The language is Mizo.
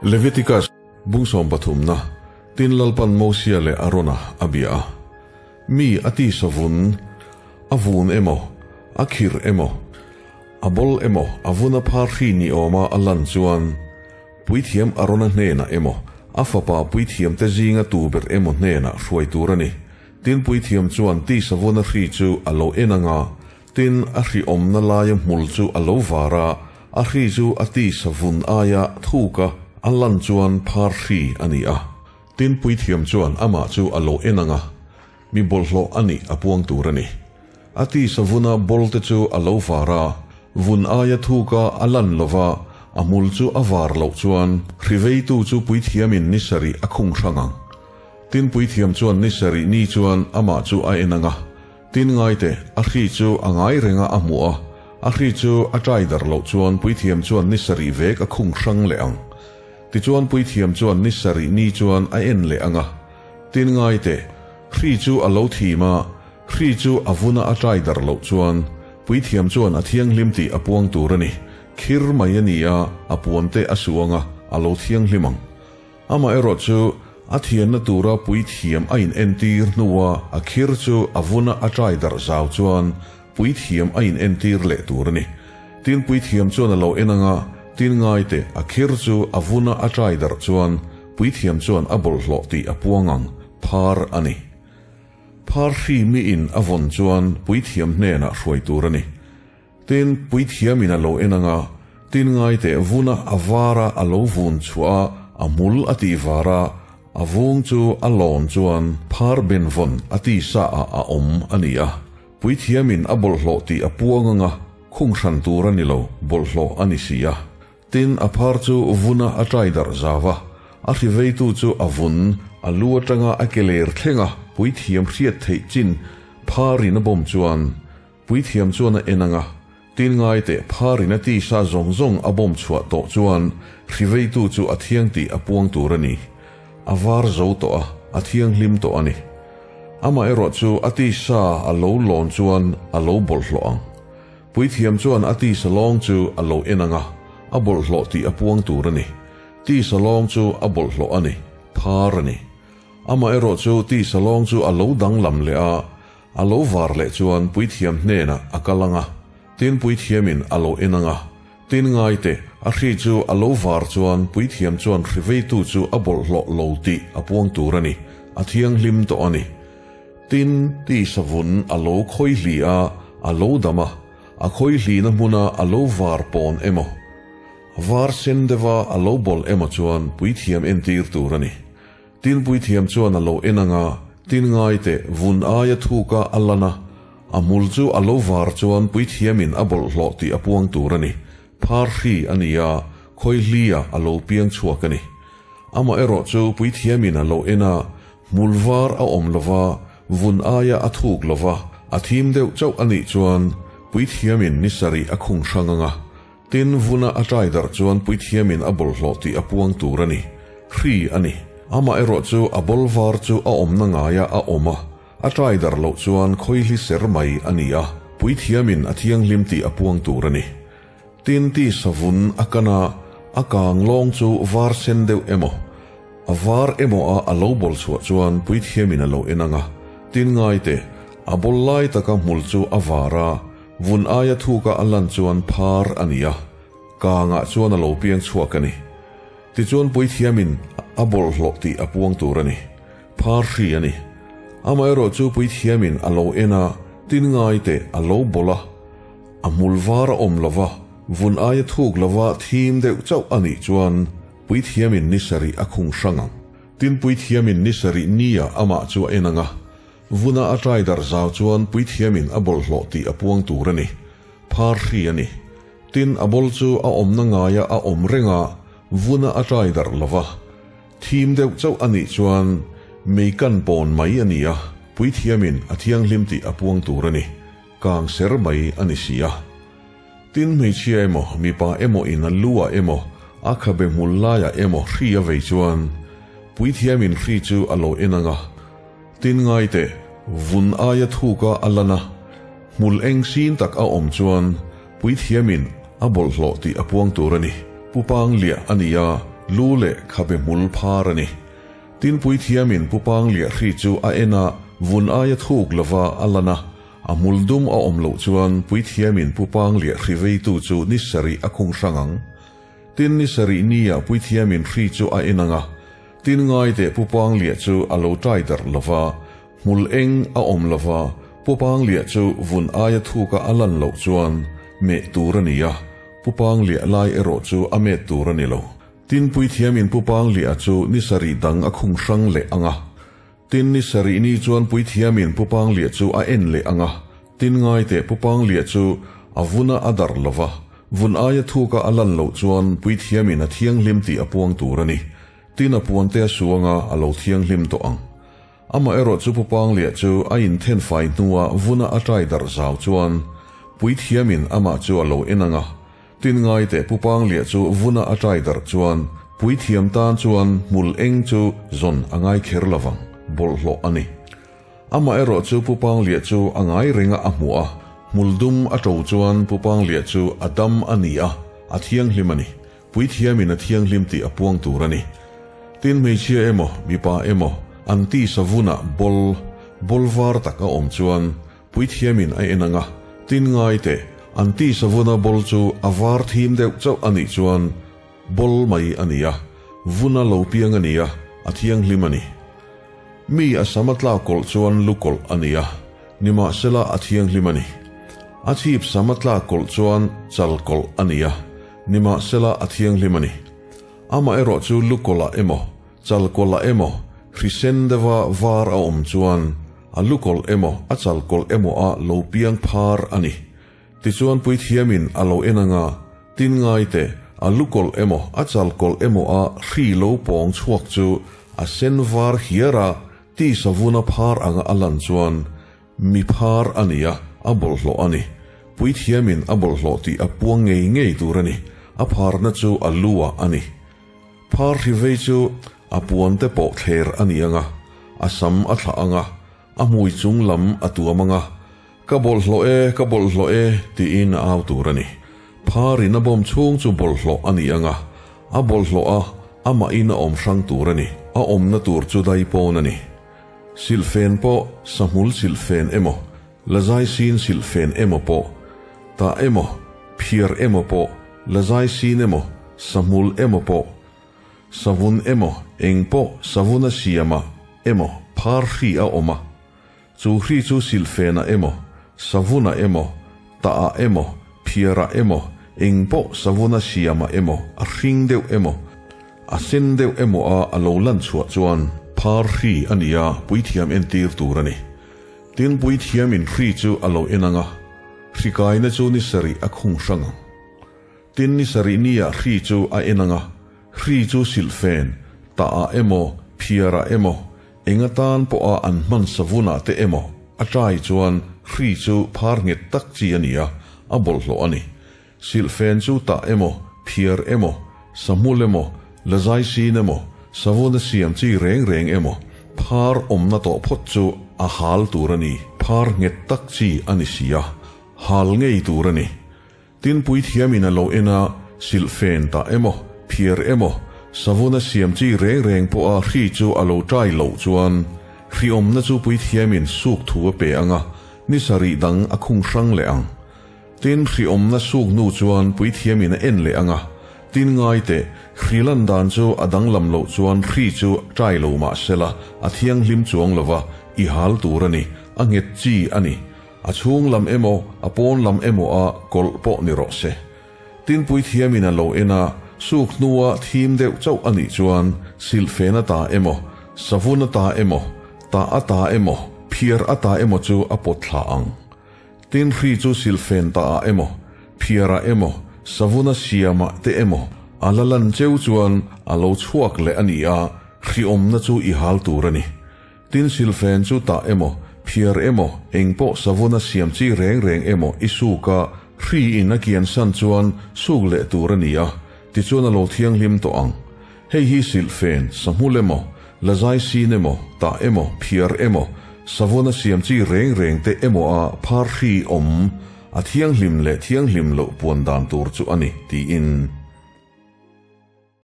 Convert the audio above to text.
Leviticus bung sawmpathumna, Tin Lalpan Mosia leh Arona a bia a. Mi a tisa vun, a vun emaw, a khirh emaw, a bol emaw, a vuna phar hri ni awma a lan chuan, Puithiam Arona hnenah emaw, a fapa puithiamte zinga tu ber emaw hnenah hruai tur a ni. Tin puithiam chuan tisa vuna hri chu a lo en anga, Tin, a hri awmna laia hmul chu a lo var a, a hri chu a tisa vun aia thuk a, a lan chuan phar hri a ni a. Tin, puithiam chuan amah chu a lo en ang a, mi bawlhhlawh a nih a puang tur a ni. A tisa vuna bawlte chu a lo var a, vun aia thuk a a lan lo va, a hmul chu a var loh chuan hri veitu chu puithiamin ni sarih a khung hrang ang. Tin, puithiam chuan ni sarih ni chuan amah chu a en ang a, Tin ngaite, a hri chu a ngai reng a a hmuh a, a hri chu a ṭai darh loh chuan puithiam chuan ni sarih vek a khung hrang leh ang. Tichuan puithiam chuan ni sarih ni chuan a en leh ang a. Tin ngaite, hri chu a lo thim a, hri chu a vuna a ṭai darh loh chuan puithiam chuan a thianghlim tih a puang tur a ni. Khir mai a ni a, a puante a su ang a, a lo thianghlim ang. Amaherawh chu, a thianna tura puithiam a inentir hnua a khir chu a vuna a ṭai darh zau chuan puithiam a inentir leh tur a ni. Tin, puithiam chuan a lo en ang a, tin ngai teh, a khir chu a vuna a ṭai darh chuan puithiam chuan a bawlhhlawh tih a puang ang, phar a ni. Phar hri miin a vawn chuan puithiam hnenah hruai tur a ni. Tin, puithiamin a lo en ang a, tin ngai teh vuna a vara a lo vun chhuah a, a hmul a tih var a, a vung chu a lawn chuan phar ben vawn a ti sa ah a awm a ni a. Puithiamin a bawlhhlawh tih a puang ang a, khung hran tur a ni lo, bawlhhlawh a ni si a. Tin, a phar chu vuna a ṭai darh zau a, a hri veitu chu a vun, a lu aṭanga a ke ler thleng a, puithiam hriat theih chin pharin a bawm chuan, Puithiam chuan a en ang a, tin ngai teh pharin a tisa zawng zawng a bawm chhuah tawh chuan hri veitu chu a thiang tih a puang tur a ni. A var zo tawh a, a thianghlim tawh a ni. Amaherawh chu a tisa a lo lawn chuan a lo bawlhhlawh ang. Puithiam chuan a tisa lawng chu a lo en ang a, a bawlhhlawh tih a puang tur a ni. Tisa lawng chu a bawlhhlawh a ni, phar a ni. Amaherawh chu tisa lawng chu a lo danglam leh a, A lo var leh chuan puithiam hnenah a kal ang a, tin puithiamin a lo en ang a, tin ngai teh, a hri chu a lo var chuan puithiam chuan hri veitu chu a bawlhhlawh lo tih a puang tur a ni, a thianghlim tawh a ni. Tin, tisa vun a lo khawihli a, a lo dam a, a khawihlina hmuna a lo var pawn emaw, var sen deuha a lo bawlh emaw chuan puithiam entir tur a ni. Tin puithiam chuan a lo en ang a, tin ngai teh, vun aia thuk a a lan a, a hmul chu a lo var chuan puithiamin a bawlhhlawh tih a puang tur a ni. Phar hri a ni a, khawihlia a lo piang chhuak a ni. Amaherawh chu puithiamin a lo en a, hmul var a awm lo va, vun aia a thuk lo va, a thim deuh chauh a nih chuan puithiamin ni sarih a khung hrang ang a, Tin, vuna a ṭai darh chuan puithiamin a bawlhhlawh tih a puang tur a ni. Hri a ni. Amah erawh chu a bawl var chu a awmna ngaia a awm a, a ṭai darh loh chuan khawihli ser mai a ni a, puithiamin a thianghlim tih a puang tur a ni. Tin, tisa vun a kan a, a kang lawng chu var sen deuh emaw, a var emaw a a lo bawl chhuah chuan puithiamin a lo en ang a, tin ngai teh, a bawl lai taka hmul chu a var a, Vun aia thuka a lan chuan phar a ni a, kangah chuan a lo piang chhuak a ni. Tichuan puithiamin a bawlhhlawh tih a puang tur a ni. Phar hri a ni. Amaherawh chu puithiamin a lo en a, tin ngai teh a lo bawlh a, a hmul var a awm lova, vun aia thuk lova thim deuh chauh a nih chuan puithiamin ni sarih a khung hrang ang. Tin puithiamin ni sarih nia amah chu a en ang a, Vuna a ṭai darh zau chuan puithiamin a bawlhhlawh tih a puang tur a ni. Phar hri a ni. Tin, a bawl chu a awmna ngaia a awm reng a, vuna a ṭai darh lo va. Thim deuh chauh a nih chuan mei kan pawn mai a ni a, puithiamin a thianghlim tih a puang tur a ni. Kang ser mai a ni si a. Tin, hmeichhia emaw, mipa emaw in a lu ah emaw, a khabe hmul laiah emaw hri a vei chuan puithiamin hri chu a lo en ang a, Tin ngai teh, vun aia thuka a lan a, hmul eng sin tak a awm chuan puithiamin a bawlhhlawh tih a puang tur a ni. Pu Pangliah a ni a, Lu leh khabe hmul phar a ni. Tin puithiamin Pu Panglia hri chu a en a, vun aia thuk lova a lan a, a hmul dum a awm loh chuan puithiamin Pu Panglia hri veitu chu ni sarih a khung hrang ang. Tin ni sarih nia puithiamin hri chu a en ang a, tin ngaiteh Pu Panglia chu a lo tai darh lova, hmul eng a awm lova, Pu Panglia chu vun aia thuka a lan loh chuan meh tur a ni a, Pu Panglia lai erawh chu a met tur a ni lo. Tin puithiamin Pu Panglia chu ni sarih dang a khung hrang leh ang a. Tin ni sarih ni chuan puithiamin Pu Panglia chu a en leh ang a. Tin ngaiteh Pu Panglia chu a vuna a darh lo va, vun aia thuka a lan loh chuan puithiamin a thianghlim tih a puang tur a ni. Tin a puante a suang a, a lo thianghlim tawh ang. Amaherawh chu Pu Panglia chu a inthen fai hnua vuna a tai darh zau chuan puithiamin amah chu a lo en ang a. Tin ngaiteh Pu Panglia chu vuna a tai darh chuan puithiam tan chuan hmul eng chu zawn a ngai kher lovang, bawlhhlawh a ni. Amaherawh chu Pu Panglia chu a ngai renga a hmuh a, hmul dum a to chuan Pu Panglia chu a dam a ni a, a thianghlim a ni. Puithiamin a thianghlim tih a puang tur a ni. Tin hmeichhia emaw, mipa emaw, an tisa vunah bawl, bawl var tak a awm chuan puithiamin a en ang a, tin ngai teh, an tisa vuna bawl chu a var thim deuh chauh a nih chuan bawl mai a ni a, vuna lo piang a ni a, a thianghlim a ni. Mi a sam a tlak kawlh chuan lu kawlh a ni a, nimahsela a thianghlim a ni. A chhip sam a tlak kawlh chuan chal kawlh a ni a, nimahsela a thianghlim a ni. Amaherawh chu lu kawlhah emaw, chal kawlhah emaw, hrisen deuha var a awm chuan a lu kawlh emaw, a chal kawlh emaw a lo piang phar a ni. Tichuan puithiamin a lo en anga, tin ngai teh, a lu kawlh emaw, a chal kawlh emaw a hri lo pawng chhuak chu a sen var hiar a, tisa vuna phar anga a lan chuan Mi phar a ni a, a bawlhhlawh a ni. Puithiamin a bawlhhlawh tih a puang ngei ngei tur a ni. A pharna chu a lu ah a ni. Phar hri vei chu a puan te pawh thler a ni ang a, a sam a thlah ang a, a hmui chung lam a tuam ang a, Ka bawlhhlawh e, ka bawlhhlawh e, tiin a au tur a ni. Pharin a bawm chhung chu bawlhhlawh a ni ang a, a bawlhhlawh a, amahin a awm hrang tur a ni. A awmna tur chu daipawn a ni. Silhfen pawh sahmul silhfen emaw, lazai sin silhfen emaw pawh, tah emaw, phiar emaw pawh, lazai sin emaw, sahmul emaw pawh, savun emaw, eng pawh savuna siamah emaw phar hri a awm a. Chu hri chu silhfenah emaw, savunah emaw, tahah emaw, phiarah emaw, eng pawh savuna siamah emaw, a hring deuh emaw, A sen deuh emaw a a lo lan chhuah chuan phar hri a ni a, puithiam entir tur a ni. Tin, puithiamin hri chu a lo en ang a, hri kaina chu ni sarih a khung hrang ang. Tin, ni sarih niah hri chu a en ang a, hri chu silhfen, tahah emaw, phiarah emaw, eng atan pawha an hman savunah te emaw a ṭai chuan hri chu phar nghet tak chi a ni a, a bawlhhlawh a ni. Silhfen chu tah emaw, phiar emaw, sahmul emaw, lazai sin emaw, savun a siam chi reng reng emaw, phar awmna tawh phawt chu a hal tur a ni. Phar nghet tak chi a ni si a, hal ngei tur a ni. Tin puithiamin a lo en a, silhfen tah emaw, phiar emaw, savun a siam chi reng reng pawha hri chu a lo tai loh chuan, hri awmna chu puithiamin suk thu a pe ang a, ni sarih dang a khung hrang leh ang. Tin, hri awmna suk hnu chuan puithiamin a en leh ang a, tin ngai teh, hri lan dan chu a danglam loh chuan hri chu ṭai lo mah sela, a thianghlim chuang lo va, i hal tur a ni, a nghet chi a ni. A chhung lam emaw, a pawn lam emaw a kawlh pawh ni rawh se. Tin, puithiamin a lo en a, suk hnua thim deuh chauh a nih chuan silhfen a ta emaw, savun a ta emaw, tah a ta emaw, phiar a ta emaw chu a pawt thla ang. Tin hri chu silhfen ta ah emaw, phiar ah emaw, savuna siam ah te emaw a la lan cheu chuan a lo chhuak leh a ni a, hri awmna chu i hal tur a ni. Tin silhfen chu tah emaw, phiar emaw, eng pawh savuna siam chi reng reng emaw i suk a, hri in a kian san chuan suk leh tur a ni a, tichuan a lo thianghlim tawh ang. Hei hi silhfen, sahmul emaw, lazai sin emaw, tah emaw, phiar emaw, savuna siam chi reng reng te emaw a phar hri awm, a thianghlim leh thianghlim loh puan dan tur chu a ni, tiin.